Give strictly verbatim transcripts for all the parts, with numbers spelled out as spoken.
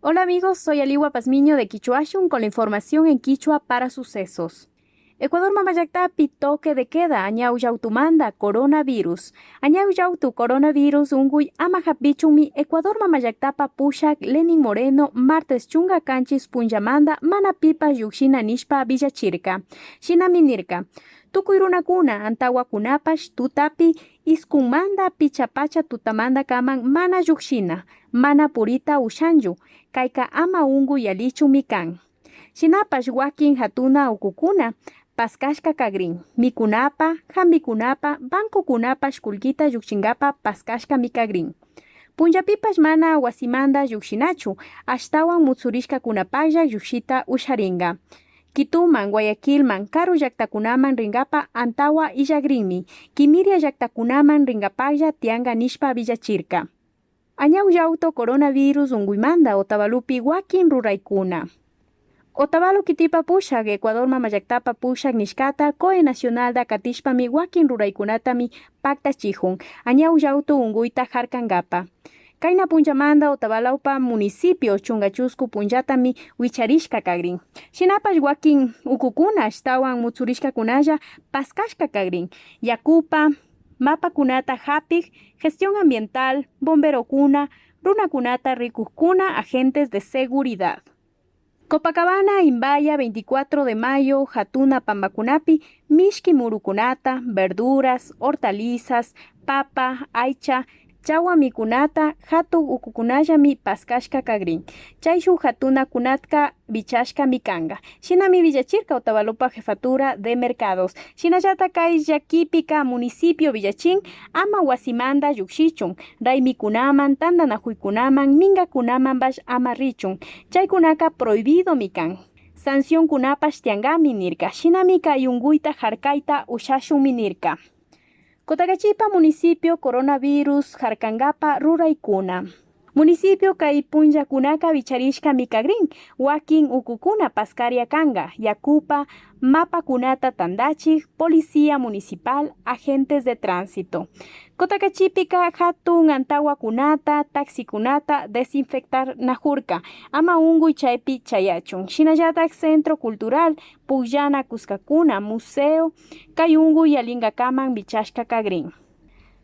Hola amigos, soy Aliwa Pazmiño de Kichwashun con la información en kichwa para Sucesos. Ecuador mama llaktapi toque de queda añaw llawtumanta coronavirus. Añaw llawtu coronavirus unkuy ama hapichunmi Ecuador mama llaktapa pushak Lenin Moreno martes chunka kanchis punllamanta mana pipash llukshina nishpa willachirka. Shinami nirka, tukuy runakuna antawakunapash tutapi iskunmanta pichka pacha tutamantakaman mana llukshina, mana purita ushanchu, kayka ama unkuy yallichunmi kan. Shinapash wakin hatuna ukukuna paskashka kakrin, mikunapa, hampikunapa, bancokunapash kullkita llukshinkapa paskashkami kakrin. Punllapipash mana wasimanta llukshinachu, ashtawan mutsurishkakunapaklla llukshita usharinka. Quitoman, Guayaquilman, karu llaktakunaman rinkapa antawa illakrinmi, kimiria llaktakunaman rinkapaklla tiyanka nishpa willachirka. Añaw llawtu coronavirus unkuymanta Otavalopi wakin ruraykuna. Otavalo kitipa pushak, Ecuador mama llaktapa pushak nishkata COE Nacionalta katishpami wakin ruraykunatami paktachikun, añaw llawtu unkuyta harkankapa. Kayna punllamanta Otavalopa municipio chunka chusku punllatami wicharishka kakrin. Shinapash wakin ukukuna ashtawan mutsurishkakunalla paskashka kakrin. Yakupa mapakunata hapik, gestión ambiental, bomberokuna, runakunata rikukkuna, agentes de seguridad. Copacabana, Imbaya, veinticuatro de mayo, hatuna pampakunapi mishki murukunata, verduras, hortalizas, papa, aycha, chawa mikunata, hatun ukukunallami paskashka kakrin. Chayshuk hatunakunatka wichashkami kanka. Shinami willachirka Otavalopa Jefatura de Mercados. Shinallata kay llakipika municipio willachin ama wasimanta llukshichun, raymikunaman, tantanakuykunaman, minkakunamanpash ama richun. Chaykunaka prohibidomi kan. Sancionkunapash tiyankami nirka. Shinami kay unkuyta harkayta ushashunmi nirka. Cotacachipa municipio coronavirus harkankapa ruraykuna. Municipio kay punllakunaka wicharishkami kakrin, wakin ukukuna paskaria kanka, yakupa mapakunata tantachik, policía municipal, agentes de tránsito. Cotacachipika hatun antawakunata, taxikunata desinfectarnajurka, ama unkuy chaypi chayachun. Shinallatak centro cultural, pukllana kuskakuna, museo, kay unkuy yalinkakaman wichashka kakrin.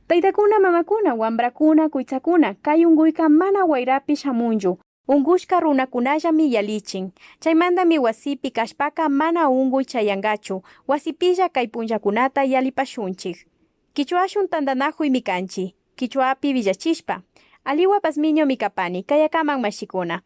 Taytakuna, mamakuna, wamprakuna, kuytsakuna, kay unkuyka mana wayrapi shamunchu. Unkushka runakunallami yalichin. Chaymantami wasipi kashpaka mana unkuy chayankachu. Wasipilla kay punllakunata yalipashunchik. Kichwashun tantanakuymi kanchik. Kichwapi willachishpa. Aliwa Pazmiñomi kapani, kayakaman mashikuna.